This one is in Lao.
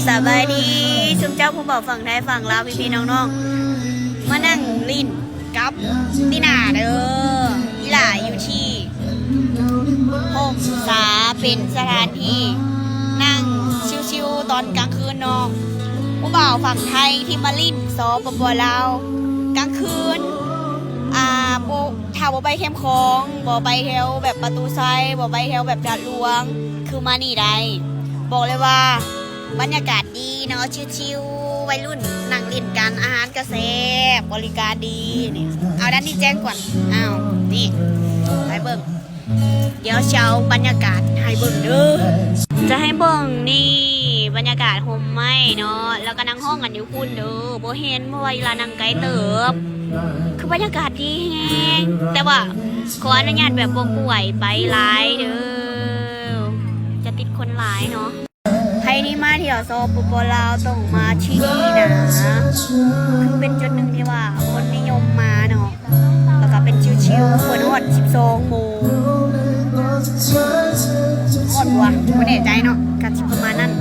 ສະບາຍດີຊຸມເຈົ້າຜູ້ເວົ້າຝັ່ງໄທຝັ່ງລາວ ພີ່ໆນ້ອງໆ ມານັ່ງຫຼິ້ນກັບຕິນາເດີ. ອີ່ຫຼ້າຢູ່ທີ່ໂຮມສາ ເປັນສະຖານທີ່ນັ່ງຊິວໆຕອນກາງຄືນເນາະ. ຜູ້ບ່າວຝັ່ງໄທທີ່ມາຫຼິ້ນ ສປປ ລາວ ກາງຄືນ ອ່າ ບໍ່ ຖ້າບໍ່ໄປແຄມຂອງ ບໍ່ໄປແຖວແບບປະຕູໄຊ ບໍ່ໄປແຖວແບບທາດຫຼວງ ຄືມານີ້ໄດ້. ບອກເລີຍວ່າບັນຍາກາດດີເນາະ ຊິວໆ ໄວລຸ້ນນັ່ງຫຼິ້ນກັນ ອາຫານກະແຊບ ບໍລິການດີ. ນີ້ ເອົາ ດ້ານນີ້ແຈ້ງກ່ອນ. ອ້າວ ນີ້ ໄປເບິ່ງ ດຽວຊິເອົາບັນຍາກາດໃຫ້ເບິ່ງເດີ. ຈະໃຫ້ເບິ່ງນີ້ ບັນຍາກາດຮົ່ມໄມ້ເນາະ ແລ້ວກໍນັ່ງຮ້ອງກັນຢູ່ພຸ້ນເດີ. ບໍ່ເຫັນ ເພາະວ່າອີ່ຫຼ້ານັ່ງໄກເຕີບ. ຄືບັນຍາກາດດີແຮງ ແຕ່ວ່າຂໍອະນຸຍາດແບບບໍ່ປ່ວຍໄປຫຼາຍເດີ ຈະຕິດຄົນຫຼາຍເນາະ. ໃຜທີ່ມາທ່ຽວ ສປປ ລາວ ຕ້ອງມາທີ່ນີ້ນະ ຄືເປັນຈຸດໜຶ່ງທີ່ວ່າຄົນນິຍົມມາເນາະ ແລ້ວກໍເປັນຊິວໆ ເປີດຮອດສິບສອງໂມງ ຮອດບໍ່ວະ ບໍ່ແນ່ໃຈເນາະ ກໍຊິປະມານນັ້ນ.